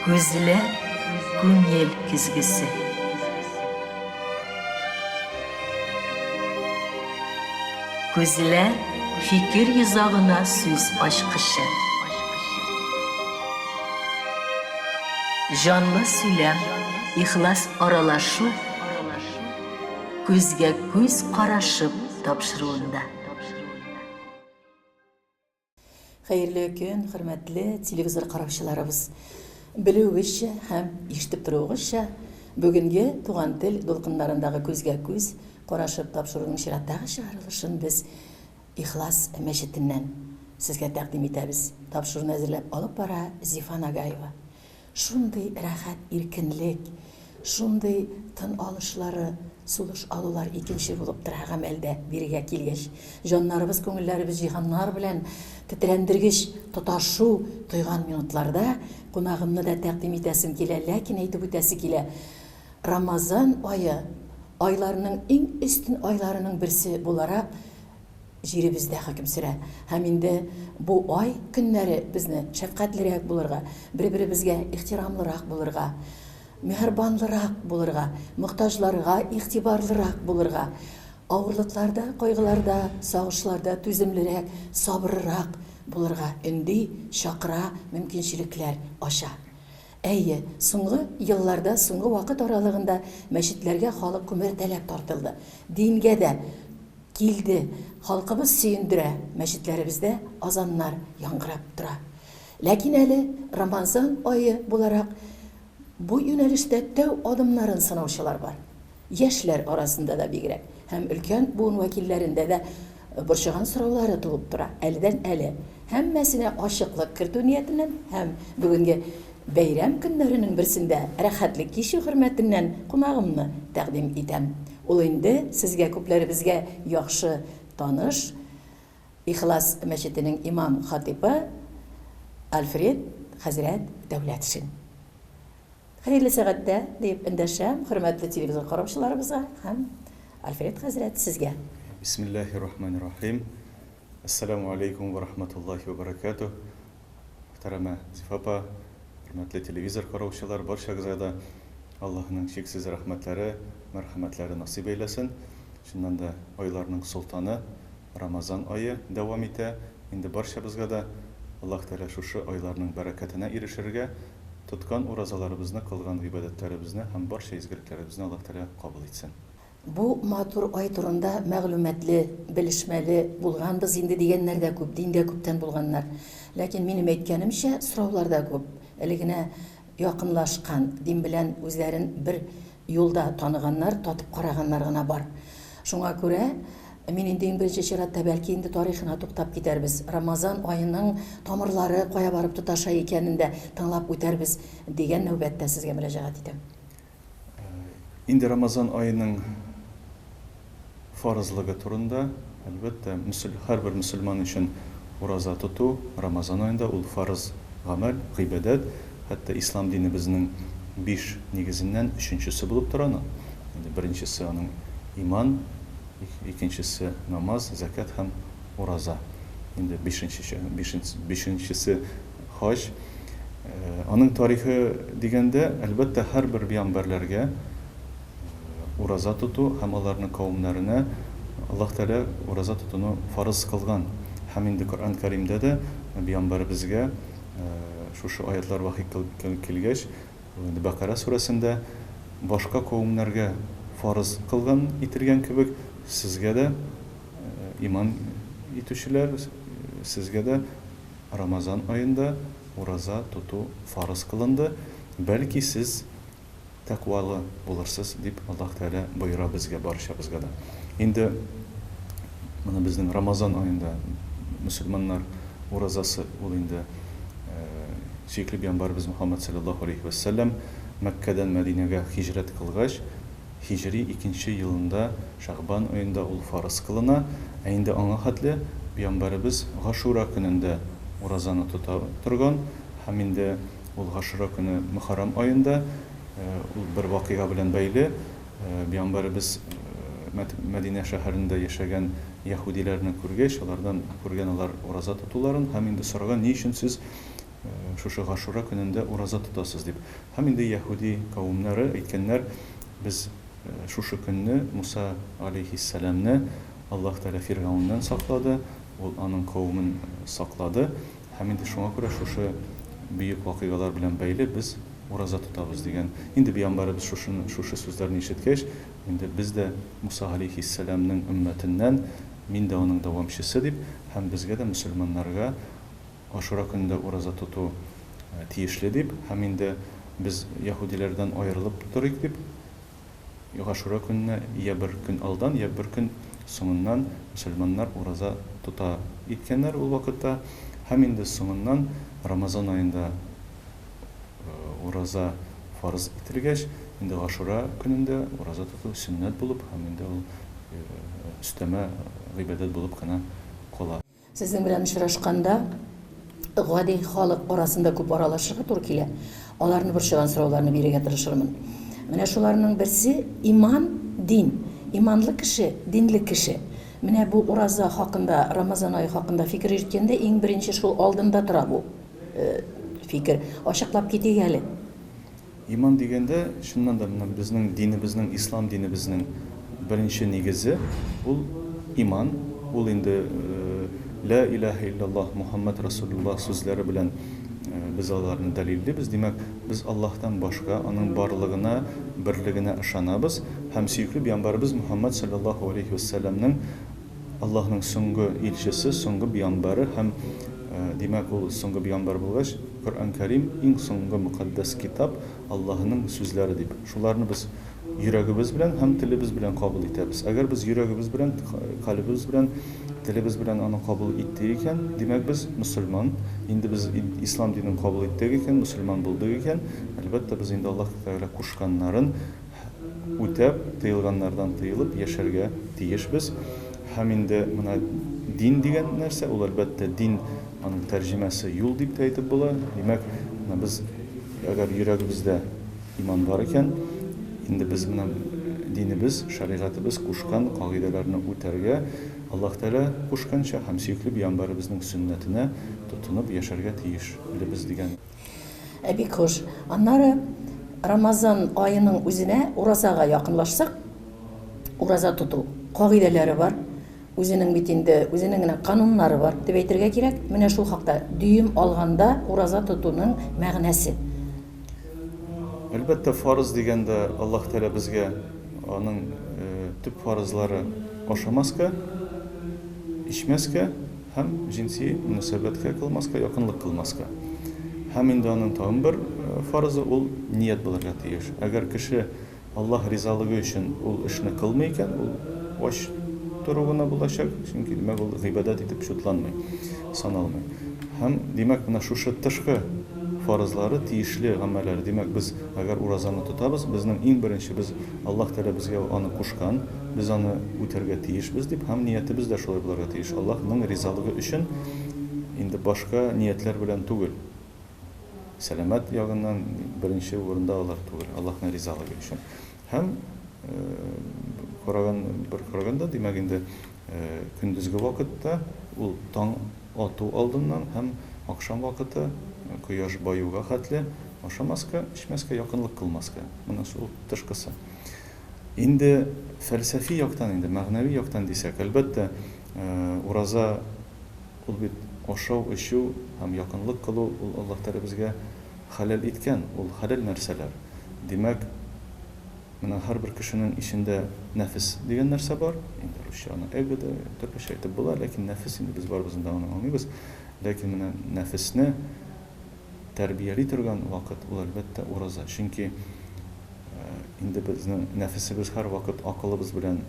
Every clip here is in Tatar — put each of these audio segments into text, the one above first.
Күзләр күңел көзгесе. Күзләр фикер йозагына сүз ачкычы. Җанлы сөйләм, ихлас аралашу күзгә күз карашып тапшыруында. Хәерле көн, хөрмәтле телевизор караучыларыбыз. Белүегезчә һәм ишетеп торуыгызча, бүгенге Туган тел дулкыннарындагы күзгә күз карашып тапшыруның чираттагы чыгарылышын без Ихлас мәчетеннән сезгә тәкъдим итәбез. Тапшыруны әзерләп алып бара Зифа Нагаева. Шундый рәхәт иркенлек, шундый тын алышлары, сулыш алулар икенче булып тора гамәлдә бирегә килгәч. Җаннарыбыз, күңелләребез җиһаннар белән тетрәндергеч тоташу тойган минутларда кунагымны да тәкъдим итәсем килә, ләкин әйтеп үтәсе килә, Рамазан ае, айларның иң өстен айларының берсе буларак, җиребездә хөкем сөрә. Һәм инде бу ай көннәре безне шәфкатьлерәк булырга, бер-беребезгә ихтирамлырак булырга, миһербанлырак булырга, мохтаҗларга игътибарлырак булырга, авырлыкларда, кайгыларда, сагышларда түземлерәк, сабыррак булырга өнди, чакыра, мөмкинчелекләр ача. Әйе, соңгы елларда, соңгы вакыт аралыгында мәчетләргә халык күмәртәләп тартылды. Дингә дә килде. Халкыбыз сөендерә, мәчетләребездә азаннар яңгырап тора. Ләкин әле Рамазан ае буларак, бу юнәлештә тәү адымнарын сынаучылар бар. Яшьләр арасында да бигрәк һәм өлкән буын вәкилләрендә дә борчыган сораулары туып тора әледән-әле. Һәммәсенә ачыклык кертү ниятеннән һәм бүгенге бәйрәм көннәренең берсендә рәхәтлек кичү хөрмәтеннән кунагымны тәкъдим итәм. Ул инде сезгә күпләребезгә яхшы таныш, Ихлас мәчетенең имам-хатыйбы Альфред хәзрәт Дәүләтшин. Хәерле сәгатьтә, диеп эндәшәм хөрмәтле телевизор караучыларыбызга һәм Альфред хәзрәт сезгә. Бисмиллаһи рахмани рахим. Әссәламү алейкум вә рахматуллаһи вә бәрәкәтүһ. Мөхтәрәмә Зифа апа, хөрмәтле телевизор караучылар, барчагызга да Аллаһының чиксез рәхмәтләре, мәрхәмәтләре насыйп әйләсен. Чыннан да, айларның солтаны Рамазан ае дәвам итә. Инде барчабызга да Аллаһ Тәгалә шушы айларның бәрәкәтенә ирешергә, тоткан уразаларыбызны, кылган гыйбадәтләребезне һәм барча изгелекләребезне Аллаһ Тәгалә кабул итсен. Бу матур ай турында мәгълүматлы, белешмәле булганбыз инде дигәннәр дә күп, диндә күптән булганнар. Ләкин минем әйткәнемчә, сораулар да күп. Әле генә якынлашкан, дин белән үзләрен бер юлда таныганнар, татып караганнар гына бар. Шуңа күрә мин инде иң беренче чиратта бәлки инде тарихына туктап китәрбез. Рамазан аеның тамырлары кая барып тоташа икәнен дә тыңлап үтәрбез дигән нәүбәттә сезгә мөрәҗәгать итәм. Инде Рамазан аеның фарызлыгы турында, әлбәттә, һәрбер мөселман өчен ураза тоту Рамазан аенда ул фарыз гамәл, гыйбадәт, хәтта ислам динебезнең биш нигезеннән өченчесе булып тора. Инде беренчесе аның иман, икенчесе намаз, зәкят һәм ураза. Инде бишенчесе, бишенчесе хаҗ. Аның тарихы дигәндә, әлбәттә, һәрбер пәйгамбәрләргә ураза тоту һәм аларның кавемнәренә Аллаһ Тәгалә ураза тотуны фарыз кылган. Һәм инде Коръән Кәримдә дә пәйгамбәребезгә шушы аятлар вахи килгәч, инде Бәкара сүрәсендә башка кавемнәргә фарыз кылган ителгән кебек, сезгә дә иман итүчеләр, сезгә дә Рамазан аенда ураза тоту фарыз кылынды, бәлки сез тәкъвалы булырсыз, дип Аллаһ Тәгалә боера безгә, барчабызга да. Инде моны безнең Рамазан аенда мөселманнар уразасы ул инде сөекле пәйгамбәребез Мөхәммәд салләллаһу алейһи вә сәлләм Мәккәдән Мәдинәгә һиҗрәт кылгач, һиҗри икенче елында Шәгъбан аенда ул фарыз кылына, ә инде аңа хәтле пәйгамбәребез Гашура көнендә уразаны тота торган һәм инде Ул Гашура көне Мөхәррәм аенда, ул бер вакыйга белән бәйле, Пәйгамбәребез Мәдинә шәһәрендә яшәгән яһүдиләрне күргәч, алардан күргән алар ураза тотуларын һәм инде сораган, ни өчен сез шушы Гашура көнендә ураза тотасыз дип. Һәм инде яһүди кавемнәре әйткәннәр, без шушы көнне Муса галәйһиссәламне Аллаһ Тәгалә Фиргауннан саклады, ул аның кавемен саклады, һәм инде шуңа күрә шушы бөек вакыйгалар белән бәйле без ураза тотабыз дигән. Инде пәйгамбәребез шушыны, шушы сүзләрне ишеткәч, инде без дә Муса галәйһиссәламнең өммәтеннән, мин дә аның дәвамчысы дип, һәм безгә дә мөселманнарга Ашура көнендә ураза тоту тиешле дип, һәм инде без яһүдиләрдән аерылып торыйк дип, Гашура көненә йә бер көн алдан, йә бер көн соңыннан мөселманнар ураза тота иткәннәр ул вакытта. Һәм инде соңыннан Рамазан аенда ураза фарыз ителгәч, инде Гашура көнендә ураза тоту сөннәт булып һәм инде ул өстәмә гыйбадәт булып кына кала. Сезнең белән очрашканда гади халык арасында күп аралашырга туры килә. Аларны борчыган сорауларны бирергә тырышырмын. Менә шуларның берсе иман, дин. Иманлы кеше, динле кеше. Менә бу ураза хакында, Рамазан ае хакында фикер йөрткәндә иң беренче шул алдында тора бу фикер. Ачыклап китик әле. Иман дигәндә, чыннан да, менә безнең динебезнең, ислам динебезнең беренче нигезе ул иман, ул инде Лә иләһә илляллаһ, Мухаммәд Расулуллаһ сүзләре белән без аларны дәлиллибез. Димәк, без Аллаһтан башка, аның барлыгына, берлегенә ышанабыз һәм сөекле пәйгамбәребез Мухаммәд салләллаһу галәйһи вәссәламнең Аллаһның соңгы илчесе, соңгы пәйгамбәре һәм, димәк, ул соңгы пәйгамбәр булгач, Коръән Кәрим, иң соңгы мөкатдәс китап, Аллаһының сүзләре дип. Шуларны без йөрәгебез белән һәм телебез белән кабул итәбез. Әгәр без йөрәгебез белән, калебебез белән, телебез белән аны кабул иттек икән, димәк, без мөселман. Инде без ислам динен кабул иттек икән, мөселман булдык икән, әлбәттә, без инде Аллаһ Тәгалә кушканнарын үтәп, тыелганнардан тыелып яшәргә тиешбез. Һәм инде менә дин дигән нәрсә, ул, әлбәттә, дин, аның тәрҗемәсе юл дип тә әйтеп була. Димәк, менә без, әгәр йөрәгебездә иман бар икән, инде без менә динебез, шәригатебез кушкан кагыйдәләрне үтәргә, Аллаһ Тәгалә кушканча һәм сөекле пәйгамбәребезнең сөннәтенә тотынып яшәргә тиешлебез дигән. Ә бик хуш. Аннары Рамазан аеның үзенә уразага якынлашсак, ураза тоту кагыйдәләре бар. Үзенең бит инде үзенең генә кануннары бар дип әйтергә кирәк. Менә шул хакта дөем алганда ураза тотуның мәгънәсе. Әлбәттә, фарыз дигәндә Аллаһ Тәгалә безгә аның төп фарызлары ашамаска, эчмәскә, Һәм җенси мөнәсәбәткә кылмаска, якынлык кылмаска. Һәм инде аның тагын бер фарызы, ул ният булырга тиеш. Әгәр кеше Аллаһ ризалыгы өчен ул эшне кылмый икән, ул ач тору гына булачак, чөнки, димәк, ул гыйбадәт итеп чутланмый, саналмый. Һәм, димәк, менә шушы тышкы фарызлары, тиешле гамәлләре, димәк, без әгәр уразаны тотабыз, безнең иң беренче без Аллаһ Тәгалә безгә аны кушкан, без аны үтәргә тиешбез дип һәм ниятебез дә шулай булырга тиеш, Аллаһның ризалыгы өчен, инде башка ниятләр белән түгел, сәламәт ягыннан беренче урында алар түгел, Аллаһның ризалыгы өчен. Һәм караган, бер караганда, димәк инде, көндезге вакытта ул таң ату алдыннан һәм ахшам вакыты кояш баюга хәтле ашамаска, эчмәскә, якынлык кылмаска. Менә шул тышкысы. Инде фәлсәфи яктан, инде мәгънәви яктан дисәк, әлбәттә, ураза ул бит ашау, эчү һәм якынлык кылу, ул Аллаһ Тәгалә безгә хәләл иткән, ул хәләл нәрсәләр. Димәк, менә һәрбер кешенең эчендә нәфес дигән нәрсә бар. Инде русча аны эго да, төрлечә әйтеп була, ләкин нәфес инде без барыбызны да аны аңлыйбыз. Ләкин менә нәфесне тәрбияли торган вакыт ул, әлбәттә, ураза. Чөнки инде безнең нәфесебез һәрвакыт акылыбыз белән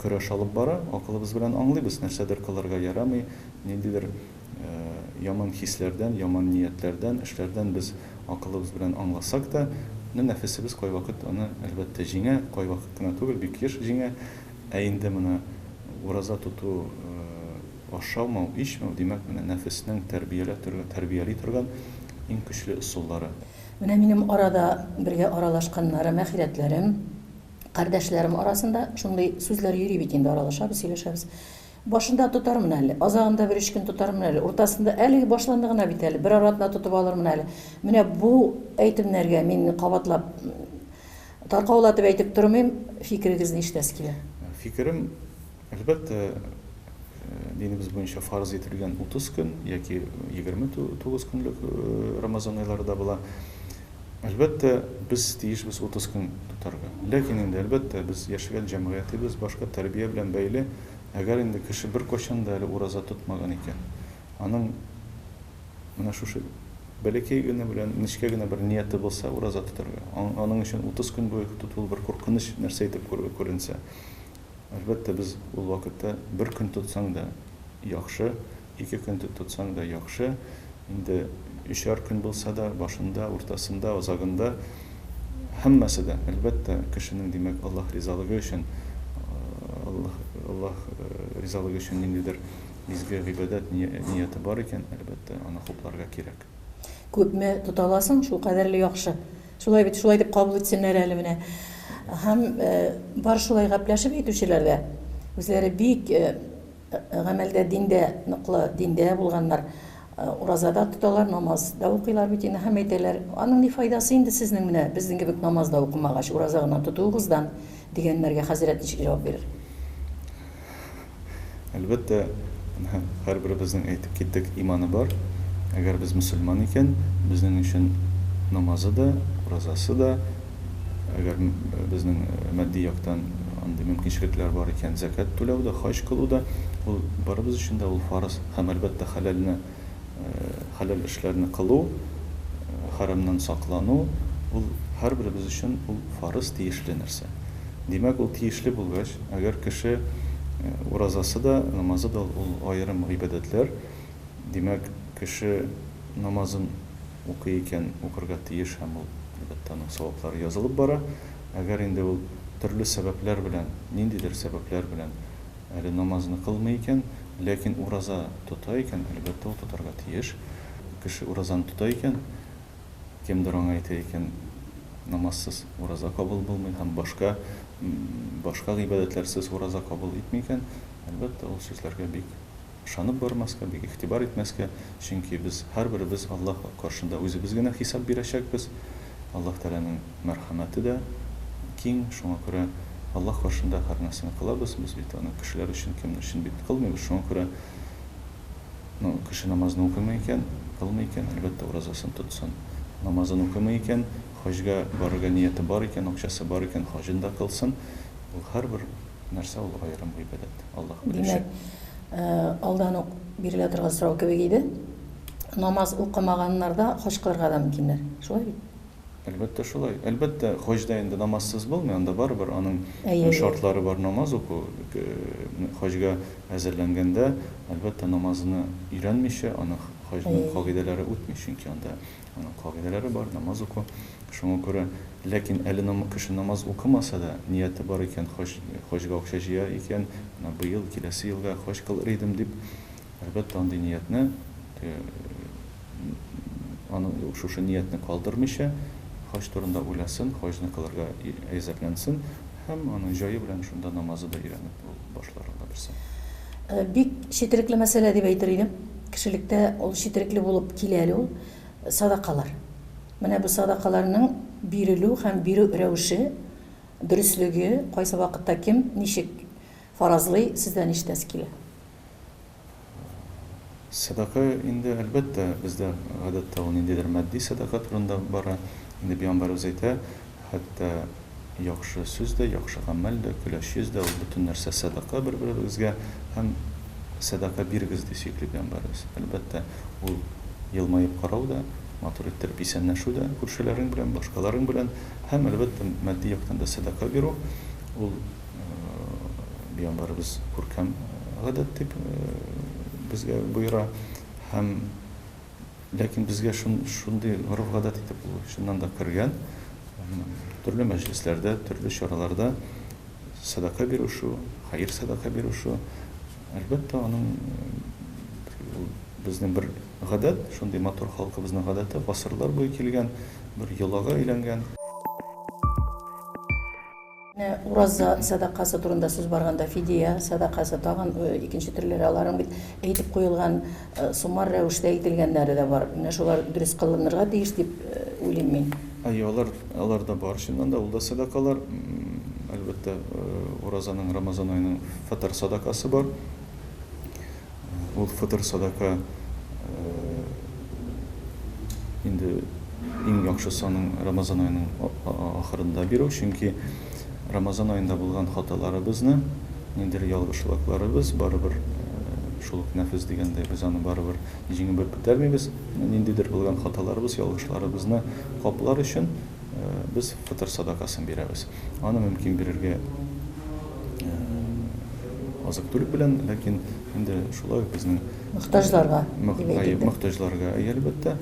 көрәш алып бара, акылыбыз белән аңлыйбыз, нәрсәдер кылырга ярамый, ниндидер яман хисләрдән, яман ниятләрдән, эшләрдән без акылыбыз белән аңласак та, менә нәфесебез кайвакыт аны, әлбәттә, җиңә, кайвакыт кына түгел, бик еш җиңә. Ә инде менә ураза тоту, ашамау, эчмәү, димәк, менә нәфеснең тәрбияли торган иң көчле ысуллары. Менә минем арада бергә аралашканнарым, әхирәтләрем, кардәшләрем арасында шундый сүзләр йөри бит инде, аралашабыз, сөйләшәбез. Башында тотармын әле, азагында бер өч көн тотармын әле, уртасында әлеге башланды гына бит әле, берәр атна тотып алырмын әле. Менә бу әйтемнәргә мин кабатлап, таркаулатып әйтеп тормыйм, фикерегезне ишетәсе килә. Фикерем, әлбәттә, динебез буенча фарыз ителгән 30 көн яки 29 көнлек Рамазан айлары да була. Әлбәттә, без тиешбез 30 көн тотарга. Ләкин инде, әлбәттә, без яшәгән җәмгыятебез башка тәрбия белән бәйле. Әгәр инде кеше беркайчан да әле ураза тотмаган икән, аның менә шушы бәләкәй генә белән нечкә генә бер нияте булса ураза тотарга, аның өчен 30 көн буе тоту бер куркыныч нәрсә итеп күренсә, Әлбәттә, без ул вакытта бер көн тотсаң да яхшы, ике көн тотсаң да яхшы. Инде өчәр көн булса да, башында, уртасында, азагында, һәммәсе дә, әлбәттә, кешенең, димәк, Аллаһ ризалыгы өчен, Аллаһ, Аллаһ ризалыгы өчен ниндидер изге гыйбадәт нияте бар икән, әлбәттә, аны хупларга кирәк. Күпме тота аласың, шулкадәрле яхшы. Шулай бит, шулай дип кабул итсеннәр әле менә. Һәм бар шулай гәпләшеп әйтүчеләр дә, үзләре бик гамәлдә, диндә ныклы, диндә булганнар. Ураза да тоталар, намаз да укыйлар бит инде һәм әйтәләр, аның ни файдасы инде сезнең менә безнең кебек намаз да укымагач, ураза гына тотуыгыздан, дигәннәргә хәзрәт ничек җавап бирер? Әлбәттә, менә һәрберебезнең әйтеп киттек, иманы бар. Әгәр без мөселман икән, безнең өчен намазы да, уразасы да, әгәр безнең матди яктан андый мөмкинчелекләр бар икән, зәкят түләү дә, хаҗ кылу да, ул барыбыз өчен дә ул фарыз. Һәм, әлбәттә, хәләлне Хәләл эшләрне кылу, хәрамнан саклану, ул һәрберебез өчен ул фарыз, тиешле нәрсә. Димәк, ул тиешле булгач, әгәр кеше уразасы да, намазы да ул аерым гыйбадәтләр, димәк, кеше намазын укый икән, укырга тиеш һәм ул, әлбәттә, аның саваплары язылып бара. Әгәр инде ул төрле сәбәпләр белән, ниндидер сәбәпләр белән Әле намазны кылмый икән, ләкин ураза тота икән, әлбәттә, ул тотарга тиеш. Кеше уразаны тота икән, кемдер аңа әйтә икән, намазсыз ураза кабул булмый һәм башка башка гыйбадәтләрсез ураза кабул итми икән, әлбәттә, ул сүзләргә бик ышанып бармаска, бик игътибар итмәскә, чөнки без һәрберебез Аллаһ каршында үзебез генә хисап бирәчәкбез. Аллаһ Тәгаләнең мәрхәмәте дә киң, шуңа күрә Аллаһ каршында һәр нәрсәне кылабыз, без бит аны кешеләр өчен, кемнәр өчен бит кылмыйбыз, шуңа күрә, ну, кеше намазны укымый икән, кылмый икән, әлбәттә, уразасын тотсын. Намазын укымый икән, хаҗга барырга нияте бар икән, акчасы бар икән, хаҗын да кылсын. Ул һәрбер нәрсә ул аерым гыйбадәт, Аллаһ белүче. Димәк, алдан ук бирелә торган сорау кебек иде. Намаз укымаганнар да хаҗ кылырга да мөмкиннәр. Шулай бит? Әлбәттә, шулай. Әлбәттә, хаҗда инде намазсыз булмый, анда барыбер аның шартлары бар намаз уку. Хаҗга әзерләнгәндә, әлбәттә, намазны өйрәнмичә, аны хаҗның кагыйдәләре үтми, чөнки анда аның кагыйдәләре бар, намаз уку. Шуңа күрә, ләкин әле кеше намаз укымаса да, нияте бар икән, хаҗ, хаҗга акча җыя икән, менә быел, киләсе елга хаҗ кылыр идем дип, Әлбәттә, андый ниятне, аны шушы ниятне калдырмыйча, хаҗ турында уйласын, хаҗны кылырга әзерләнсен һәм аның җае белән шунда намазы да өйрәнеп ул башлар, Алла бирсә. Бик четерекле мәсьәлә дип әйтер идем. Кешелектә ул четерекле булып килә әле ул. Садакалар. Менә бу садакаларның бирелү һәм бирү рәвеше, дөреслеге, кайсы вакытта кем ничек фаразлый, сездән ишетәсе килә. Сәдака инде, әлбәттә, бездә гадәттә ул ниндидер матди сәдака турында бара. Инде пәйгамбәребез әйтә, хәтта яхшы сүз дә, яхшы гамәл дә, көләч йөз дә, ул бөтен нәрсә сәдака бер-беребезгә һәм сәдака бирегез, ди сөекле пәйгамбәребез. Әлбәттә, ул елмаеп карау да, матур иттереп исәнләшү дә күршеләрең белән, башкаларың белән һәм, әлбәттә, матди яктан да сәдака бирү, ул Пәйгамбәребез күркәм гадәт дип безгә боера һәм ләкин безгә шундый гореф-гадәт итеп ул чыннан да кергән. Төрле мәҗлесләрдә, төрле чараларда сәдака бирешү, хәер сәдака бирешү, әлбәттә, аның ул безнең бер гадәт, шундый матур халкыбызның гадәте, гасырлар буе килгән бер йолага әйләнгән. Менә ураза сәдакасы турында сүз барганда, фидия сәдакасы, тагын икенче төрләре, аларның бит әйтеп куелган, суммар рәвештә әйтелгәннәре дә бар. Менә шулар дөрес кылынырга тиеш дип уйлыйм мин. Әйе, алар, алар да бар, чыннан да, ул да сәдакалар. Әлбәттә, уразаның, Рамазан аеның фытыр сәдакасы бар. Ул фытыр садака инде иң яхшысы аның Рамазан аеның ахырында бирү, чөнки Рамазан аенда булган хаталарыбызны, ниндидер ялгышлыкларыбыз барыбер шул ук нәфес дигәндәй без аны барыбер җиңеп бетермибез. Ниндидер булган хаталарыбыз, ялгышларыбызны каплар өчен без фытыр садакасын бирәбез. Аны мөмкин бирергә азык-төлек белән, ләкин инде шулай ук безнең мохтаҗларга, дип әйтик. Мохтаҗларга, әлбәттә.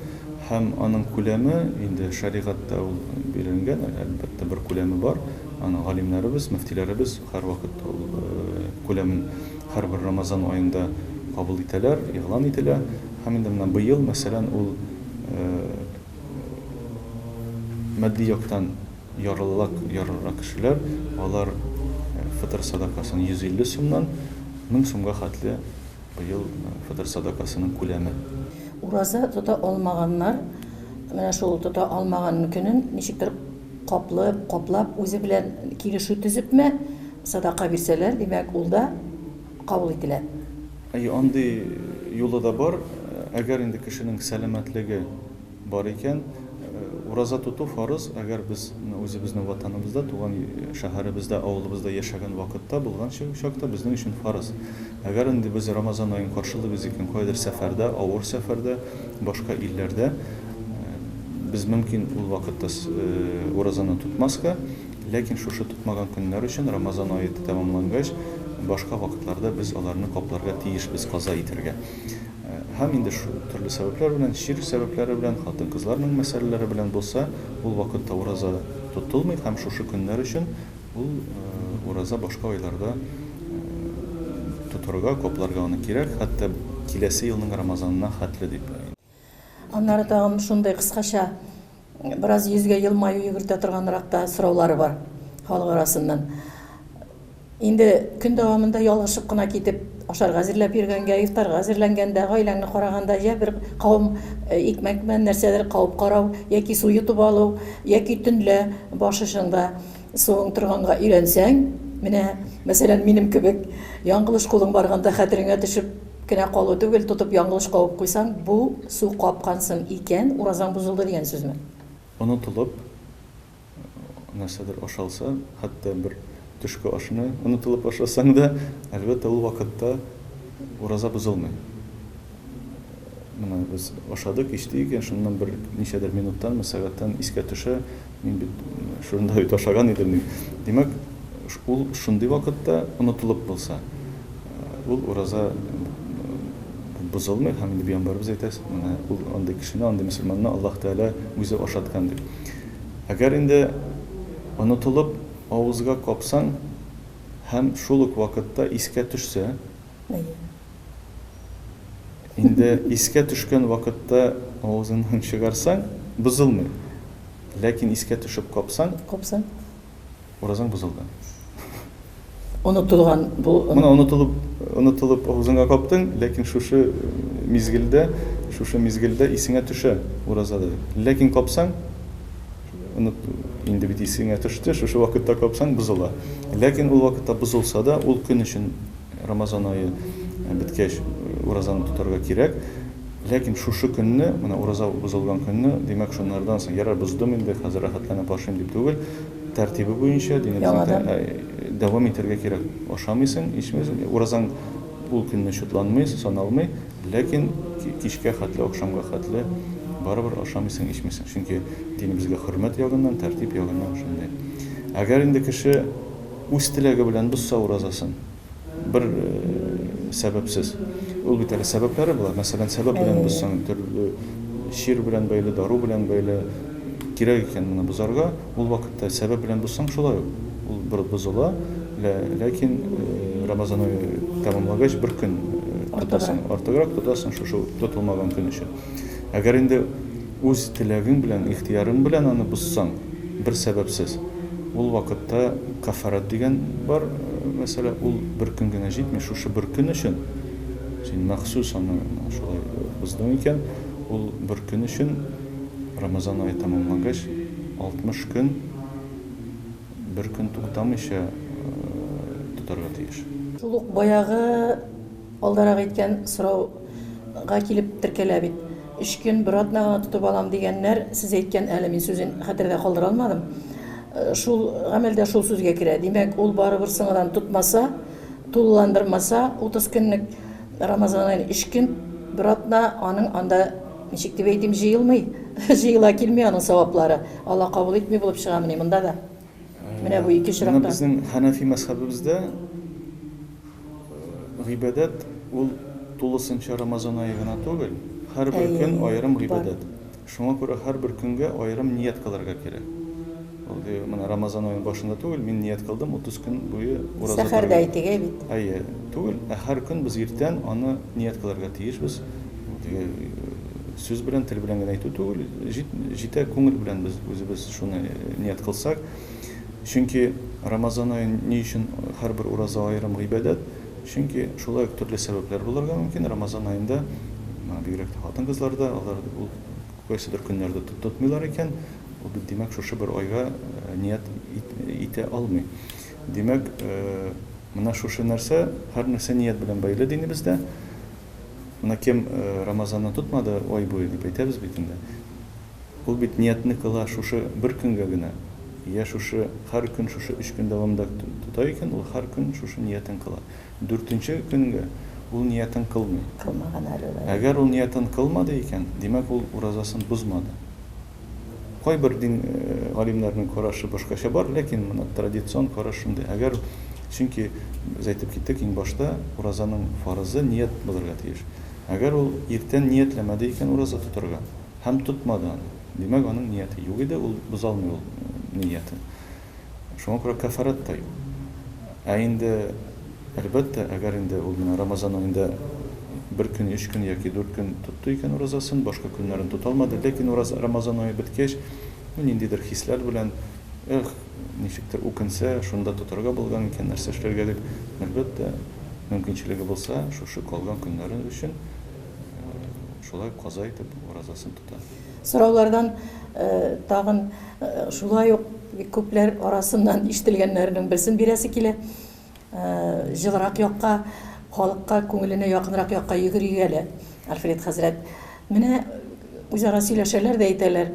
Һәм аның күләме инде шәригатьтә ул билгеләнгән, әлбәттә, бер күләме бар. Аны галимнәребез, мөфтиләребез һәрвакыт ул күләмен һәрбер Рамазан аенда кабул итәләр, игълан ителә. Һәм инде менә быел, мәсәлән, ул матди яктан Ярлылак, ярлырак кешеләр, алар фытыр садакасын 150 сумнан 1000 сумга хәтле быел фытыр садакасының күләме. Ураза тота алмаганнар, менә шул тота алмаган көнен ничектер каплып, каплап, үзе белән килешү төзепме, садака бирсәләр, димәк, ул да кабул ителә. Әйе, андый юлы да бар. Әгәр инде кешенең сәламәтлеге Бар икән. Ураза тоту фарыз, әгәр без үзебезнең ватаныбызда, туган шәһәребездә, авылыбызда яшәгән вакытта булган чакта безнең өчен фарыз. Әгәр инде без Рамазан аен каршылыйбыз икән, каядыр сәфәрдә, авыр сәфәрдә, башка илләрдә, без мөмкин ул вакытта уразаны тотмаска, ләкин шушы тотмаган көннәр өчен Рамазан ае тәмамлангач, башка вакытларда без аларны капларга тиешбез, каза итәргә. Һәм инде төрле сәбәпләр белән, чир сәбәпләре белән, хатын-кызларның мәсьәләләре белән булса, ул вакытта ураза тотылмый һәм шушы көннәр өчен ул ураза башка айларда тотарга, капларга аны кирәк, хәтта киләсе елның Рамазанына хәтле дип. Аннары тагын шундый кыскача, бераз йөзгә елмаю йөгертә торганрак та сораулары бар халык арасыннан. Инде көн дәвамында ялгышып кына китеп, ашарга әзерләп йөргәнгә, ифтарга әзерләнгәндә, гаиләңне караганда, я бер кавым икмәк белән нәрсәдер кабып карау, яки су йотып алу, яки төнлә баш очыңда суың торганга өйрәнсәң, менә, мәсәлән, минем кебек, яңгылыш кулың барганда хәтереңә төшеп кенә калу түгел, тотып яңгылыш кабып куйсаң, бу су капкансың икән, уразаң бозылды дигән сүзме? Онытылып, нәрсәдер ашалса, хәтта бер төшке ашны онытылып ашасаң да, әлбәттә, ул вакытта ураза бозылмый. Менә без ашадык, эчтек икән, шуннан бер ничәдер минуттанмы, сәгатьтән искә төшә, мин бит шунда бит ашаган идем дип. Димәк, ул шундый вакытта онытылып булса, ул ураза бозылмый һәм инде пәйгамбәребез әйтә, менә ул андый кешене, андый мөселманны Аллаһ Тәгалә үзе ашаткан дип. Әгәр инде онытылып авызга капсаң һәм шул ук вакытта искә төшсә, инде искә төшкән вакытта авызыңнан чыгарсаң, бозылмый. Ләкин искә төшеп капсаң, капсаң, Уразаң бозылды. Онытылган бу. Моны онытылып, онытылып авызыңа каптың, ләкин шушы мизгелдә, шушы мизгелдә исеңә төшә уразада. Ләкин капсаң, оныт, инде бит исеңә төште, шушы вакытта капсаң бозыла. Ләкин ул вакытта бозылса да, ул көн өчен Рамазан ае беткәч уразаны тотарга кирәк. Ләкин шушы көнне, менә ураза бозылган көнне, димәк, шуннардан соң, ярар, боздым инде, хәзер рәхәтләнеп ашыйм дип түгел, тәртибе буенча, динебезнең дәвам итәргә кирәк. Ашамыйсың, эчмисең, уразаң ул көнне чутланмый, саналмый, ләкин кичкә хәтле, ахшамга хәтле барыбер ашамыйсың, эчмисең. Чөнки динебезгә хөрмәт ягыннан, тәртип ягыннан шундый. Әгәр инде кеше үз теләге белән бозса уразасын, Бер сәбәпсез. Ул бит әле сәбәпләре була. Мәсәлән, сәбәп белән бозсаң, төрле чир белән бәйле, дару белән бәйле кирәк икән моны бозарга, ул вакытта сәбәп белән бозсаң, шулай ук ул бер бозыла, ләкин Рамазан ае тәмамлагач бер көн тотасың, артыграк тотасың шушы тотылмаган көн өчен. Әгәр инде үз теләгең белән, ихтыярың белән аны бозсаң, бер сәбәпсез. Ул вакытта кафарат дигән бар мәсьәлә, ул бер көн генә җитми, шушы бер көн өчен син махсус аны шулай боздың икән, ул бер көн өчен Рамазан ае тәмамлангач 60 көн бер көн туктамыйча тотарга тиеш. Шул ук баягы Алдарак әйткән сорауга килеп теркәлә бит. Өч көн, бер атна гына тотып алам дигәннәр, сез әйткән әле мин сүзен хәтердә калдыра алмадым. Шул гамәлдә шул сүзгә керә. Димәк, ул барыбер соңадан тотмаса, тулыландырмаса, 30 көнлек Рамазан аен өч көн, бер атна аның анда, ничек дип әйтим, җыелмый, җыела килми аның саваплары. Алла кабул итми булып чыгамыни монда да? Менә бу ике очракта. Менә безнең Хәнәфи мәзһәбебездә Гыйбадәт ул тулысынча Рамазан ае гына түгел, һәрбер көн аерым гыйбадәт. Шуңа күрә һәрбер көнгә аерым ният кылырга кирәк. Ул ди, менә Рамазан аеның башында түгел, мин ният кылдым 30 көн буе ураза торырга. Сәхәрдә әйтик, әй бит. Әйе, түгел, ә һәр көн без иртән аны ният кылырга тиешбез. Теге сүз белән, тел белән генә әйтү түгел, җитә күңел белән без үзебез шуны ният кылсак. Чөнки Рамазан ае ни өчен һәрбер ураза аерым гыйбадәт? Чөнки шулай ук төрле сәбәпләр булырга мөмкин. Рамазан аенда, бигрәк тә хатын-кызларда, алар ул кайсыдыр көннәрдә тотмыйлар икән, ул бит, димәк, шушы бер айга ният итә алмый. Димәк, менә шушы нәрсә, һәр нәрсә ният белән бәйле динебездә. Менә кем Рамазанны тотмады ай буе дип әйтәбез бит инде. Ул бит ниятне кыла шушы бер көнгә генә, йә шушы һәр көн шушы өч көн дәвамында тота икән, ул һәр көн шушы ниятен кыла. Дүртенче көнгә ул ниятен кылмый. Кылмаган әле ул. Әгәр ул ниятен кылмады икән, димәк, ул уразасын бозмады. Кайбер дин галимнәренең карашы башкача бар, ләкин менә традицион караш шундый. Әгәр, чөнки без әйтеп киттек иң башта, уразаның фарызы ният булырга тиеш. Әгәр ул иртән ниятләмәде икән ураза тотарга, Һәм тотмады аны. Димәк, аның нияте юк иде, ул боза алмый ул ниятен. Шуңа күрә кәфарәт тә юк. Ә инде, әлбәттә, әгәр инде ул менә Рамазан аенда бер көн, өч көн яки дүрт көн тотты икән уразасын, башка көннәрен тота алмады, ләкин ураза, Рамазан ае беткәч, ну, ниндидер хисләр белән, эх, ничектер үкенсә, шунда тотарга булган икән, нәрсә эшләргә дип, әлбәттә, мөмкинчелеге булса, шушы калган көннәре өчен Шулай каза итеп уразасын тота. Сораулардан тагын шулай ук бик күпләр арасыннан ишетелгәннәренең берсен бирәсе килә. Җылырак якка, халыкка, күңеленә якынрак якка йөгерик әле, Альфред хәзрәт. Менә үзара сөйләшәләр дә әйтәләр.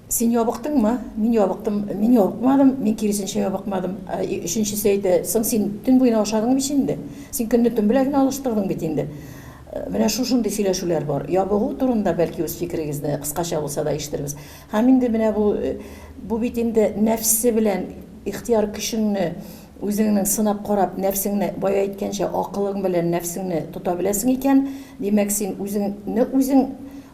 Син ябыктыңмы? Мин ябыктым. Мин ябыкмадым, мин киресенчә ябыкмадым. Ә өченчесе әйтә, соң син төн буена ашадың бит инде. Син көнне төн белән генә алыштырдың бит инде. Менә шушындый сөйләшүләр бар. Ябыгу турында бәлки үз фикерегезне кыскача булса да ишетербез. Һәм инде менә бу бу бит инде нәфсе белән ихтыяр көчеңне Үзеңнең сынап карап, нәфсеңне, бая әйткәнчә, акылың белән нәфсеңне тота беләсең икән, димәк, син үзеңне үзең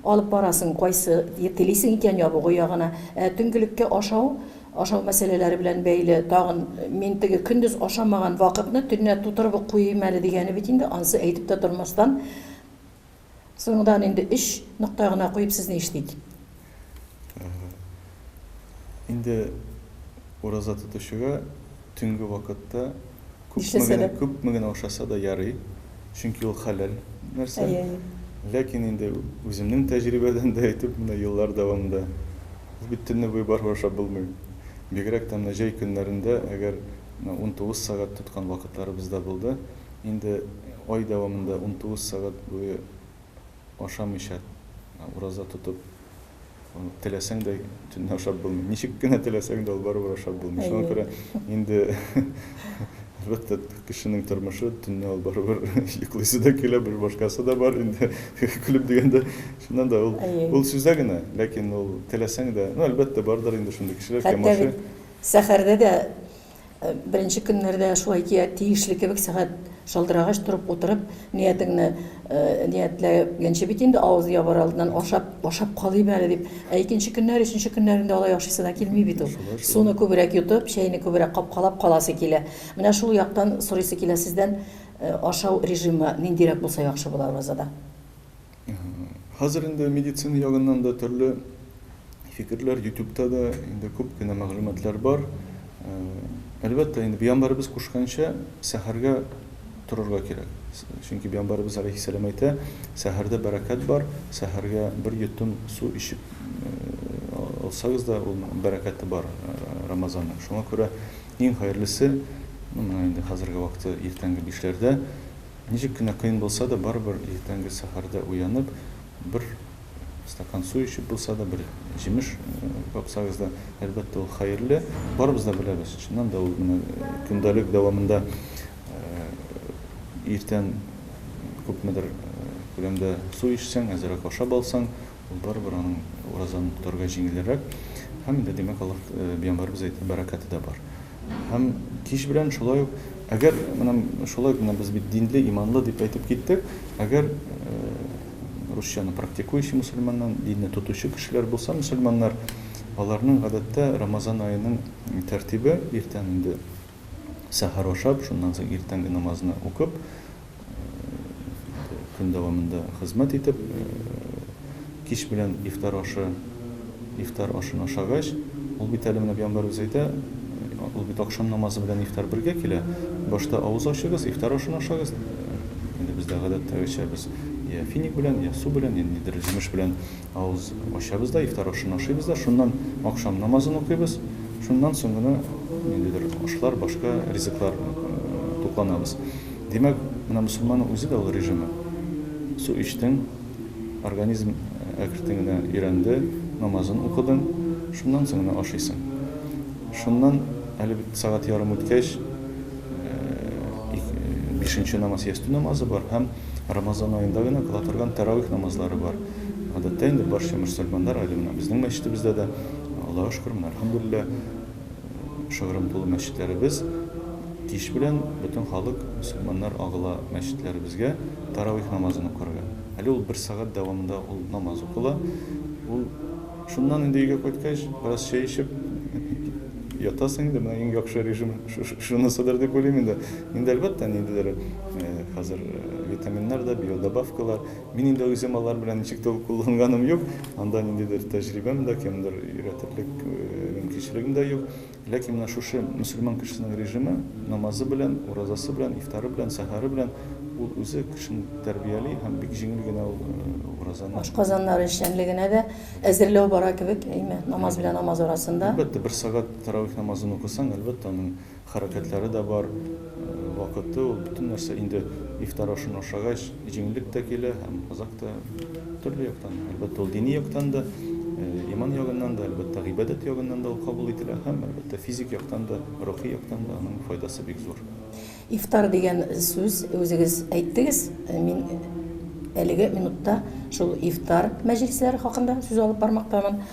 алып барасың, кайсы телисең икән, ябыгу ягына. Ә төнгелеккә ашау, ашау мәсьәләләре белән бәйле тагын, мин теге көндез ашамаган вакытны төнлә тутырып ук куйыйм әле дигәне бит инде, анысы әйтеп тә тормастан, соңыннан инде өч нокта гына куеп сезне ишетик. Инде ураза тотучыга төнге вакытта күпме генә, күпме генә ашаса да ярый, чөнки ул хәләл нәрсә. Ләкин инде үземнең тәҗрибәдән дә әйтеп, менә еллар дәвамында ул бит төнне буе барыбер ашап булмый. Бигрәк тә менә җәй көннәрендә, әгәр менә 19 сәгать тоткан вакытларыбыз да булды. Инде ай дәвамында 19 сәгать буе ашамыйча ураза тотып, теләсәң дә төнлә ашап булмый. Ничек кенә теләсәң дә, ул барыбер ашап булмый. Шуңа күрә инде, әлбәттә, кешенең тормышы төнлә ул барыбер йоклыйсы да килә, бер башкасы да бар инде. Көлеп дигәндә, чыннан да ул ул сүздә генә, ләкин ул теләсәң дә, ну, әлбәттә, бардыр инде шундый кешеләр, кем ашый. Сәхәрдә дә Беренче көннәрдә шулай кия тиешле кебек, сәгать шалтырагач торып утырып, ниятеңне ниятләгәнче бит инде авыз ябар алдыннан ашап, ашап калыйм әле дип. Ә икенче көннәр, өченче көннәрендә алай ашыйсы да килми бит ул. Суны күбрәк йотып, чәйне күбрәк капкалап каласы килә. Менә шул яктан сорыйсы килә сездән, ашау режимы ниндирәк булса яхшы була уразада? Хәзер инде медицина ягыннан да төрле фикерләр, ютубта да инде күп кенә мәгълүматлар бар. Әлбәттә, инде пәйгамбәребез кушканча сәхәргә торырга кирәк. Чөнки пәйгамбәребез алейһиссәлам әйтә, сәхәрдә бәрәкәт бар, сәхәргә бер йотым су эчеп алсагыз да, ул бәрәкәте бар Рамазанның. Шуңа күрә иң хәерлесе, ну, менә инде хәзерге вакыты иртәнге бишләрдә, ничек кенә кыен булса да, барыбер иртәнге сәхәрдә уянып, бер стакан су эчеп булса да, бер җимеш капсагыз да, әлбәттә, ул хәерле. Барыбыз да беләбез, чыннан да ул менә көндәлек дәвамында иртән күпмедер күләмдә су эчсәң, әзрәк ашап алсаң, ул барыбер аның уразаны тотарга җиңелрәк. Һәм инде, димәк, Аллаһ пәйгамбәребез әйтте, бәрәкәте дә бар. Һәм кич белән шулай ук, әгәр менә шулай ук менә без бит динле, иманлы дип әйтеп киттек, әгәр русчаны практикующий мөселманнан, динне тотучы кешеләр булса, мөселманнар, аларның гадәттә Рамазан аеның тәртибе иртән инде сәхәр ашап, шуннан соң иртәнге намазны укып, көн дәвамында хезмәт итеп, кич белән ифтар ашы, ифтар ашын ашагач, ул бит әле менә пәйгамбәребез әйтә, ул бит ахшам намазы белән ифтар бергә килә. Башта авыз ачыгыз, ифтар ашын ашагыз. Инде бездә гадәттәгечә без я финик белән, я су белән, я ниндидер җимеш белән авыз ачабыз да, ифтар ашын ашыйбыз да, шуннан ахшам намазын укыйбыз. Шуннан соң гына ниндидер ашлар, башка ризыклар тукланабыз. Димәк, менә мөселманның үзе дә ул режимы. Су эчтең, организм әкертен генә өйрәнде, намазын укыдың, шуннан соң гына ашыйсың. Шуннан әле бит сәгать ярым үткәч, бишенче намаз ястү намазы бар һәм Рамазан аенда гына кыла торган тәравих намазлары бар. Гадәттә инде барча мөселманнар, әле менә безнең мәчетебездә дә, Аллага шөкер, менә әлхәмдүлилләһ, шыгрым тулы мәчетләребез, кич белән бөтен халык, мөселманнар агыла мәчетләребезгә таравих намазын укырга. Әле ул бер сәгать дәвамында ул намаз укыла. Ул шуннан инде өйгә кайткач, бераз чәй эчеп ятасың инде, менә иң яхшы режим шунысыдыр дип уйлыйм инде. Инде әлбәттә ниндидер хәзер витаминнар да, биодобавкалар. Мин инде үзем алар белән ничек тә кулланганым юк. Анда ниндидер тәҗрибәм дә, кемдер өйрәтерлек мөмкинчелегем дә юк. Ләкин менә шушы мөселман кешесенең режимы, намазы белән, уразасы белән, ифтары белән, сәхәре белән, ул үзе кешене тәрбияли һәм бик җиңел генә ул уразаны. Ашказаннары эшчәнлегенә дә әзерләү бара кебек, әйме, намаз белән намаз арасында. Әлбәттә, бер сәгать тәравих намазын укысаң, әлбәттә, аның Хәрәкәтләре дә бар, вакыты ул, бөтен нәрсә. Инде ифтар ашын ашагач, җиңеллек тә килә һәм азак та төрле яктан. Әлбәттә, ул дини яктан да, иман ягыннан да, әлбәттә, гыйбадәт ягыннан да ул кабул ителә һәм, әлбәттә, физик яктан да, рухи яктан да аның файдасы бик зур. Ифтар дигән сүз үзегез әйттегез, мин әлеге минутта шул ифтар мәҗлесләре хакында сүз алып бармактамын.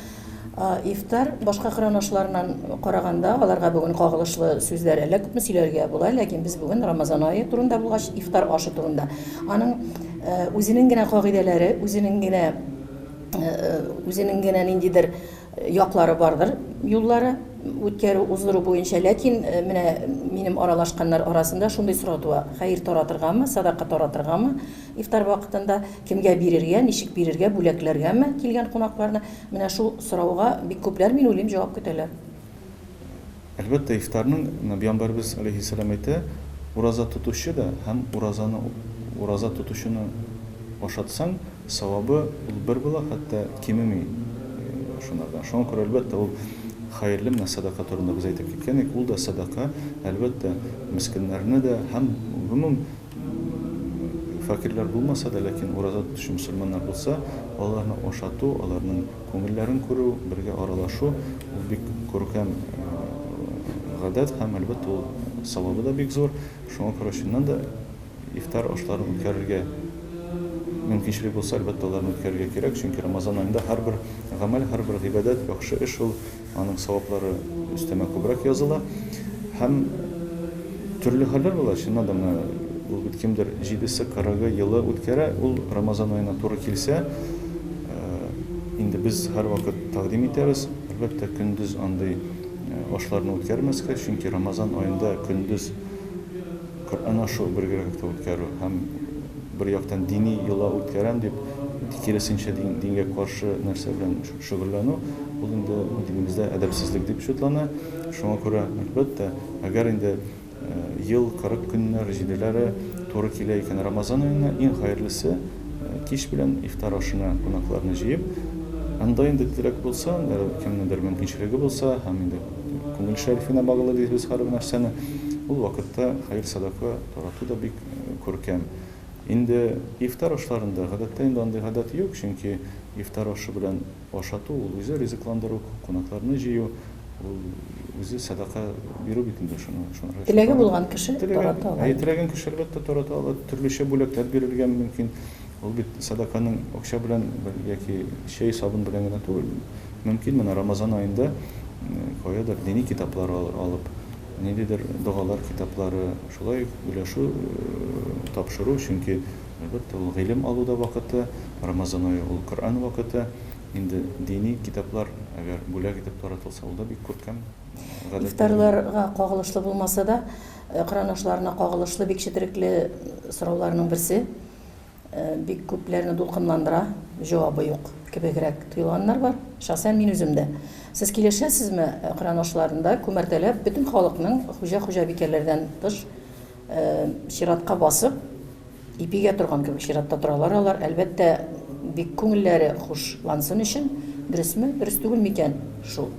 Ифтар башка Коръән ашларыннан караганда, аларга бүген кагылышлы сүзләр әллә күпме сөйләргә була, ләкин без бүген Рамазан ае турында булгач, ифтар ашы турында. Аның үзенең генә кагыйдәләре, үзенең генә үзенең генә ниндидер яклары бардыр, юллары үткәрү, уздыру буенча, ләкин менә минем аралашканнар арасында шундый сорау туа: хәер таратыргамы, садака таратыргамы? Ифтар вакытында кемгә бирергә, ничек бирергә, бүләкләргәме килгән кунакларны? Менә шул сорауга бик күпләр, мин уйлыйм, җавап көтәләр. Әлбәттә, ифтарның, менә Пәйгамбәребез аләйһиссәлам әйтә, ураза тотучы да һәм уразаны ураза тотучыны ашатсаң, савабы ул бер була, хәтта кимеми шунардан. Шуңа күрә, әлбәттә, ул хәерле, менә сәдака турында без әйтеп киткән идек, ул да сәдака, әлбәттә, мескеннәрне дә һәм гомум Фәкыйрьләр булмаса да, ләкин ураза тотучы мөселманнар булса, аларны ашату, аларның күңелләрен күрү, бергә аралашу, ул бик күркәм гадәт һәм, әлбәттә, ул савабы да бик зур. Шуңа күрә, чыннан да, ифтар ашларын үткәрергә мөмкинчелек булса, әлбәттә, аларны үткәрергә кирәк, чөнки Рамазан аенда һәрбер гамәл, һәрбер гыйбадәт, яхшы эш ул Аның саваплары өстәмә күбрәк языла. Һәм төрле хәлләр була. Чыннан да менә ул бит кемдер җидесе, кырыгы елы үткәрә, ул Рамазан аена туры килсә, инде без һәрвакыт тәкъдим итәбез, әлбәттә, көндез андый ашларны үткәрмәскә, чөнки Рамазан аенда көндез Коръән ашы бергәрәк тә үткәрү һәм бер яктан дини йола үткәрәм дип, Киресенчә, дингә каршы нәрсә белән шөгыльләнү, ул инде динебездә әдәпсезлек дип чутлана. Шуңа күрә, әлбәттә, әгәр инде ел 40 көннәр, җиделәре туры килә икән Рамазан аена, иң хәерлесе, кич белән ифтар ашына кунакларны җыеп, анда инде теләк булса, кемнеңдер мөмкинчелеге булса һәм инде күңел шәрифенә баглы дибез һәрбер нәрсәне, ул вакытта хәер-садака тарату да бик күркәм. Инде ифтар ашларында, гадәттә инде андый гадәт юк, чөнки ифтар ашы белән ашату, ул үзе ризыкландыру, кунакларны җыю, ул үзе сәдака бирү бит инде, шуны шуны. Теләге булган кеше тарата ала. Әйе, теләгән кеше әлбәттә тарата ала, төрлечә бүләкләр бирергә мөмкин. Ул бит сәдаканың акча белән яки чәй, сабын белән генә түгел. Мөмкин менә Рамазан аенда каядыр дини китаплар алып, ниндидер догалар китаплары, Шулай ук өләшү, тапшыру, чөнки, әлбәттә, ул гыйлем алу да вакыты, Рамазан ае ул Коръән вакыты. Инде дини китаплар әгәр бүләк итеп таратылса, ул да бик күркәм гадәт. Ифтарларга кагылышлы булмаса да, Коръән ашларына кагылышлы бик четерекле сорауларның берсе. Бик күпләрне дулкынландыра, җавабы юк кебегрәк тоелганнар бар. Шәхсән мин үзем дә. Сез килешәсезме, Коръән ашларында күмәртәләп бөтен халыкның хуҗа-хуҗабикәләрдән тыш чиратка басып, ипигә торган кебек чиратта торалар алар. Әлбәттә, бик күңелләре хушлансын өчен. Дөресме, дөрес түгел микән шул?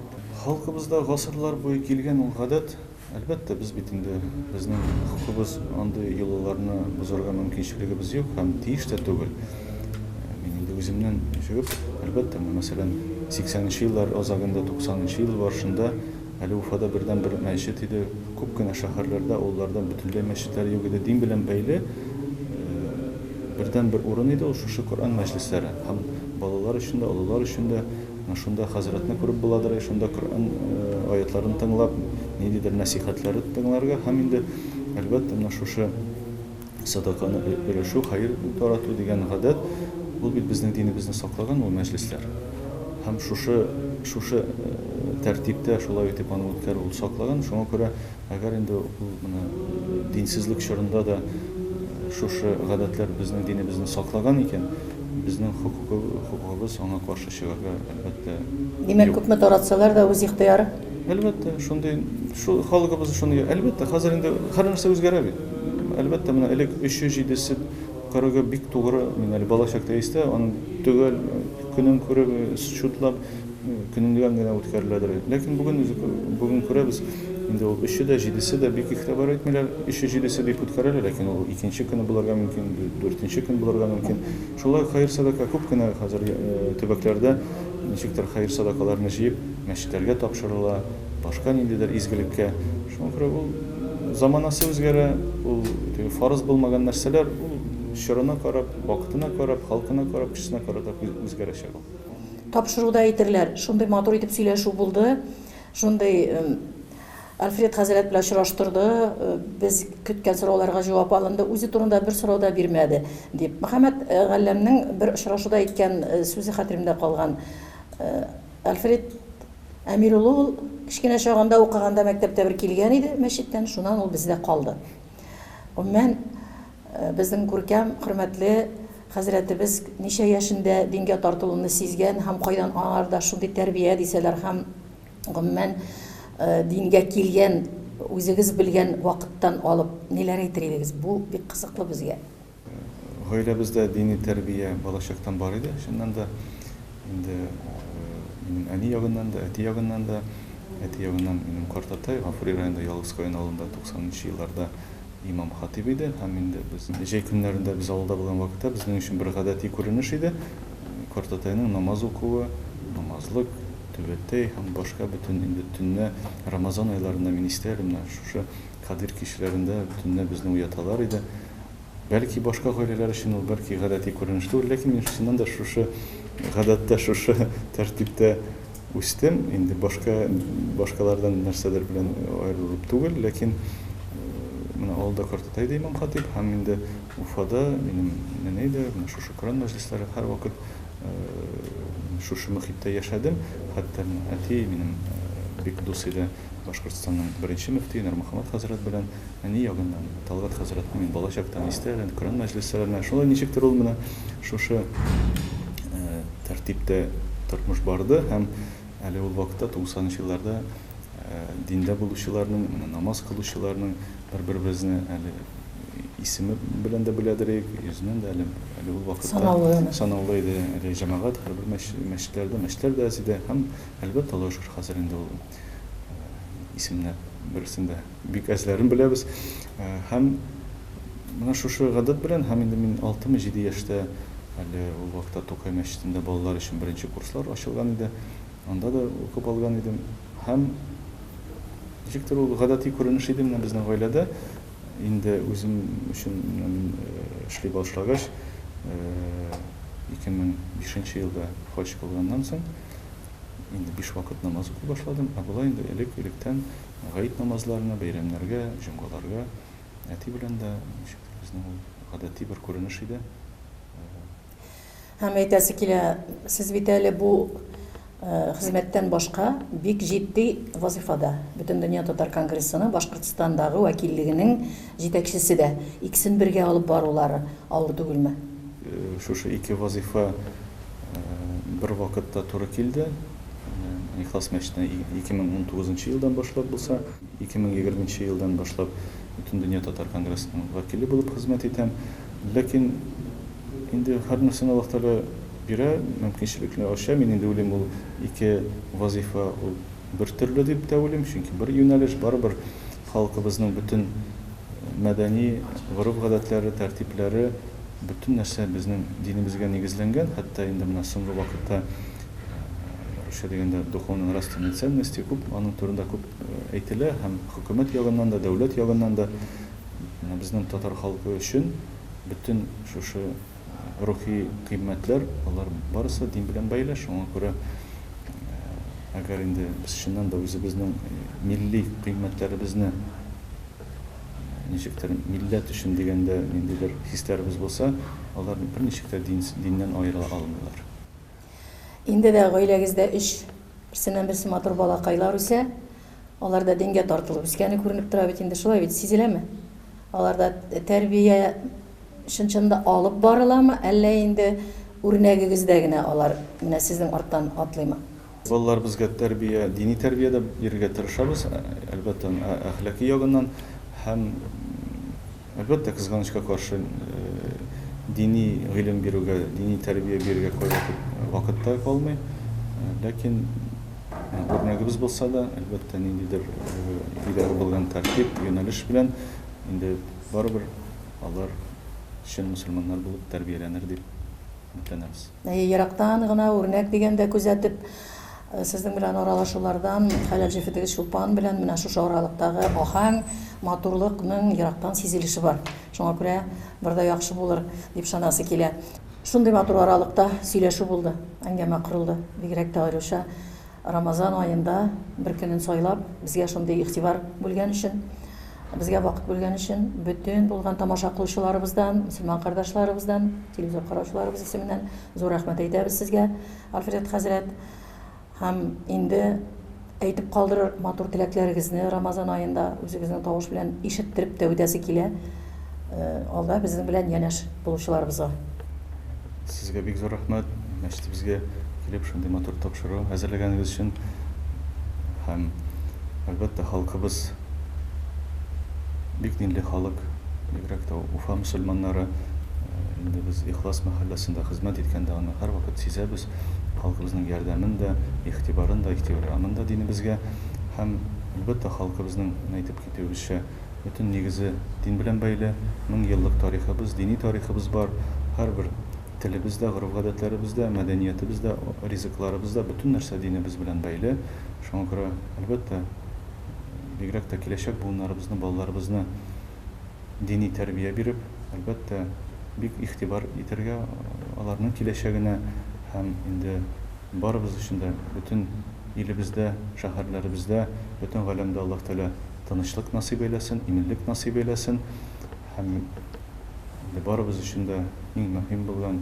Халкыбызда гасырлар буе килгән ул гадәт. Әлбәттә, без бит инде, безнең хокукыбыз андый йолаларны бозарга мөмкинчелегебез юк һәм тиеш тә түгел. Мин инде үземнән чыгып, әлбәттә, менә мәсәлән, 80 нче еллар азагында, 90 нчы ел барышында әле Уфада бердәнбер мәчет иде, күп кенә шәһәрләрдә, авылларда бөтенләй мәчетләр юк иде. Дин белән бәйле бердәнбер урын иде ул шушы Коръән мәҗлесләре. Һәм балалар өчен дә, олылар өчен дә. Менә шунда хәзрәтне күреп буладыр, әй, шунда Коръән аятларын тыңлап, ниндидер нәсыйхәтләре тыңларга һәм инде, әлбәттә, менә шушы садаканы өләшү, хәер тарату дигән гадәт, ул бит безнең динебезне саклаган ул мәҗлесләр. Һәм шушы, шушы тәртиптә шулай итеп аны үткәрү ул саклаган. Шуңа күрә Әгәр инде ул менә динсезлек чорында да шушы гадәтләр безнең динебезне саклаган икән, безнең хокукы, хокукыбыз аңа каршы чыгарга, әлбәттә, Димәк, юк. Күпме таратсалар да, үз ихтыяры. Әлбәттә, шундый, шул халыкыбыз шундый. Әлбәттә, хәзер инде һәр нәрсә үзгәрә бит. Әлбәттә, менә элек өче, җидесе, кырыгы бик тугры, мин әле бала чакта истә, аның төгәл көнен күреп, счетлап, Көнендән генә үткәреләдер. Ләкин бүген үзе бүген күрәбез, инде ул өче дә, җидесе дә бик игътибар итмиләр. Өче, җидесе дип үткәрәләр, ләкин ул икенче көне булырга мөмкин, дүртенче көн булырга мөмкин. Шулай ук хәер-сәдака күп кенә хәзер төбәкләрдә ничектер хәер-сәдакаларны җыеп, мәчетләргә тапшырыла, башка ниндидер изгелеккә. Шуңа күрә ул заманасы үзгәрә, ул теге фарыз булмаган нәрсәләр, ул чорына карап, вакытына карап, халкына карап, кешесенә карата үзгәрәчәк ул. Тапшыруда әйтерләр, шундый матур итеп сөйләшү булды, шундый Альфред хәзрәт белән очраштырды, без көткән сорауларга җавап алынды, үзе турында бер сорау да бирмәде, дип. Мөхәммәт Галләмнең бер очрашуда әйткән сүзе хәтеремдә калган. Альфред Әмир улы ул кечкенә чагында укыганда мәктәптә бер килгән иде мәчеттән, шуннан ул бездә калды. Гомумән, Безнең күркәм, хөрмәтле хәзрәтебез ничә яшендә дингә тартылуны сизгән һәм кайдан аңарда шундый тәрбия дисәләр һәм гомумән дингә килгән үзегез белгән вакыттан алып ниләр әйтер идегез? Бу бик кызыклы безгә. Гаиләбездә дини тәрбия балачактан бар иде, чыннан да. Инде минем әни ягыннан да, әти ягыннан да. Әти ягыннан минем картатай Гафури районында Ялгыз Каен авылында 90 нчы елларда имам-хатыйб иде һәм инде без җәй көннәрендә без авылда булган вакытта безнең өчен бер гадәти күренеш иде, картатайның намаз укуы, намазлык, түбәтәй һәм башка бөтен инде төнлә Рамазан айларында мин истә әле менә шушы Кадыйр кичләрендә төнлә безне уяталар иде. Бәлки башка гаиләләр өчен ул бәлки гадәти күренеш түгел, ләкин мин чыннан да шушы гадәттә, шушы тәртиптә үстем. Инде башка башкалардан нәрсәдер белән аерылып түгел, ләкин менә авылда картатай да имам-хатыйб һәм инде Уфада минем нәнәй дә менә шушы Коръән мәҗлесләре һәрвакыт шушы мохиттә яшәдем. Хәтта менә әти минем. бик дус иде Башкортстанның беренче мөфтие Нурмөхәммәт хәзрәт белән. Әни ягыннан Талгат хәзрәтне мин балачактан истә әле, Коръән мәҗлесләренә. Шулай ничектер ул менә шушы тәртиптә тормыш барды һәм әле ул вакытта, 90 нчы елларда диндә булучыларның, менә намаз кылучыларның бер-беребезне әле исеме белән дә беләдер идек, йөзеннән дә әле, әле ул вакытта Санаулы. санаулы иде. Әле җәмәгать һәрбер мәчетләрдә, мәчетләр дә әз иде һәм, әлбәттә, Аллага шөкер, хәзер инде ул исемнәр берсен дә бик әзләрен беләбез. Һәм менә шушы гадәт белән, һәм инде мин алтымы, җиде яшьтә әле ул вакытта Тукай мәчетендә балалар өчен беренче курслар ачылган иде. Анда да укып алган идем. Һәм ничектер ул гадәти күренеш иде менә безнең гаиләдә. Инде үзем өчен менә мин эшли башлагач, 2005 нче елда хаҗ кылганнан соң, инде биш вакыт намаз укый башладым. Ә болай инде элек-электән гает намазларына, бәйрәмнәргә, җомгаларга әти белән дә ничектер безнең ул гадәти бер күренеш иде. Һәм әйтәсе килә, сез бит әле бу хезмәттән башка бик җитди вазыйфада, Бөтендөнья татар конгрессының Башкортстандагы вәкиллегенең җитәкчесе дә. Икесен бергә алып барулары авыр түгелме? Шушы ике вазыйфа бер вакытта туры килде. Ихлас мәчетенә 2019 нчы елдан башлап булса, 2020 нче елдан башлап Бөтендөнья татар конгрессының вәкиле булып хезмәт итәм. Ләкин инде һәр нәрсәне Аллаһ Тәгалә бирә, мөмкинчелекне ача. Мин инде уйлыйм, ул ике вазыйфа ул бер төрле дип тә уйлыйм, чөнки бер юнәлеш, барыбер халкыбызның бөтен мәдәни гореф-гадәтләре, тәртипләре, бөтен нәрсә безнең динебезгә нигезләнгән. Хәтта инде менә соңгы вакытта, русча дигәндә, духовно-нравственные ценности күп, аның турында күп әйтелә һәм хөкүмәт ягыннан да, дәүләт ягыннан да менә безнең татар халкы өчен Бөтен шушы рухи кыйммәтләр, алар барысы дин белән бәйле. Шуңа күрә, әгәр инде без чыннан да үзебезнең милли кыйммәтләребезне ничектер милләт өчен дигәндә ниндидер хисләребез булса, алар берничек тә диннән аерыла алмыйлар. Инде дә гаиләгездә өч берсеннән-берсе матур балакайлар үсә. Алар да дингә тартылып үскәне күренеп тора бит инде, шулай бит, сизеләме? Аларда тәрбия чын-чында алып барыламы, әллә инде үрнәгегездә генә алар менә сезнең арттан атлыймы? Балаларыбызга тәрбия, дини тәрбия дә бирергә тырышабыз, әлбәттә, әхлаки ягыннан һәм, әлбәттә, кызганычка каршы, дини гыйлем бирүгә, дини тәрбия бирергә кайвакыт вакыт та калмый. Ләкин Үрнәгебез булса да, әлбәттә, ниндидер өйдәге булган тәртип, юнәлеш белән инде барыбер алар чын мөселманнар булып тәрбияләнер дип өметләнәбез. Әйе, ерактан гына үрнәк дигәндә күзәтеп, сезнең белән аралашулардан, хәләл җефетегез Чулпан белән менә шушы аралыктагы аһәң, матурлыкның ерактан сизелеше бар. Шуңа күрә бар да яхшы булыр дип ышанасы килә. Шундый матур аралыкта сөйләшү булды, әңгәмә корылды. Бигрәк тә аеруча Рамазан аенда бер көнен сайлап, безгә шундый игътибар бүлгән өчен, безгә вакыт бүлгән өчен, бөтен булган тамаша кылучыларыбыздан, мөселман кардәшләребездән, телевизор караучыларыбыз исеменнән зур рәхмәт әйтәбез сезгә, Альфред хәзрәт. Һәм инде әйтеп калдырыр матур теләкләрегезне Рамазан аенда үзегезнең тавыш белән ишеттереп тә үтәсе килә. Алда безнең белән янәш булучыларыбызга. Сезгә бик зур рәхмәт, мәчетебезгә килеп шундый матур тапшыру әзерләгәнегез өчен. Һәм, әлбәттә, халкыбыз бик динле халык, бигрәк тә Уфа мөселманнары. Инде без Ихлас мәхәлләсендә хезмәт иткәндә аны һәрвакыт сизәбез. Халкыбызның ярдәмен дә, игътибарын да, ихтирамын да динебезгә һәм, әлбәттә, халкыбызның, әйтеп китүебезчә, бөтен нигезе дин белән бәйле. 1000 еллык тарихыбыз, дини тарихыбыз бар. Һәрбер телебез дә, гореф-гадәтләребез дә, мәдәниятебез дә, ризыкларыбыз да, бөтен нәрсә динебез белән бәйле. Шуңа күрә, әлбәттә, бигрәк тә киләчәк буыннарыбызны, балаларыбызны дини тәрбия биреп, әлбәттә, бик игътибар итәргә аларның киләчәгенә һәм инде барыбыз өчен дә бөтен илебездә, шәһәрләребездә, бөтен галәмдә Аллаһ Тәгалә тынычлык насыйп әйләсен, иминлек насыйп әйләсен һәм инде барыбыз өчен дә иң мөһим булган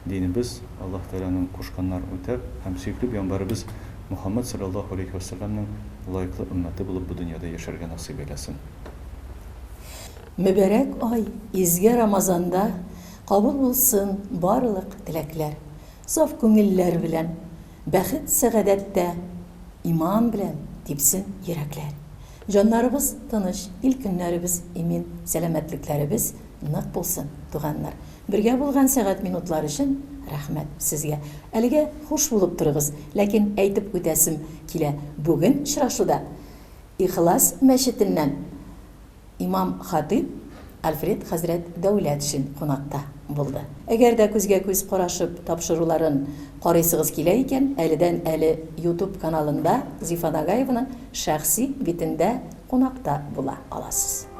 динебез, Аллаһ Тәгаләнең кушканнарын үтәп һәм сөекле пәйгамбәребез Мөхәммәд салләллаһу галәйһи вә сәлләмнең лаеклы өммәте булып бу дөньяда яшәргә насыйп әйләсен. Мөбарәк ай, изге Рамазанда кабул булсын барлык теләкләр. Саф күңелләр белән, бәхет-сәгадәттә, иман белән типсен йөрәкләр. Җаннарыбыз тыныч, ил-көннәребез имин, сәламәтлекләребез нык булсын, туганнар. Бергә булган сәгать-минутлар өчен рәхмәт сезгә. Әлегә хуш булып торыгыз, ләкин әйтеп үтәсем килә, бүген очрашуда Ихлас мәчетеннән имам-хатыйб Альфред хәзрәт Дәүләтшин кунакта булды. Әгәр дә күзгә-күз карашып тапшыруларын карыйсыгыз килә икән, әледән-әле Ютуб каналында Зифа Нагаеваның шәхси битендә кунакта була аласыз.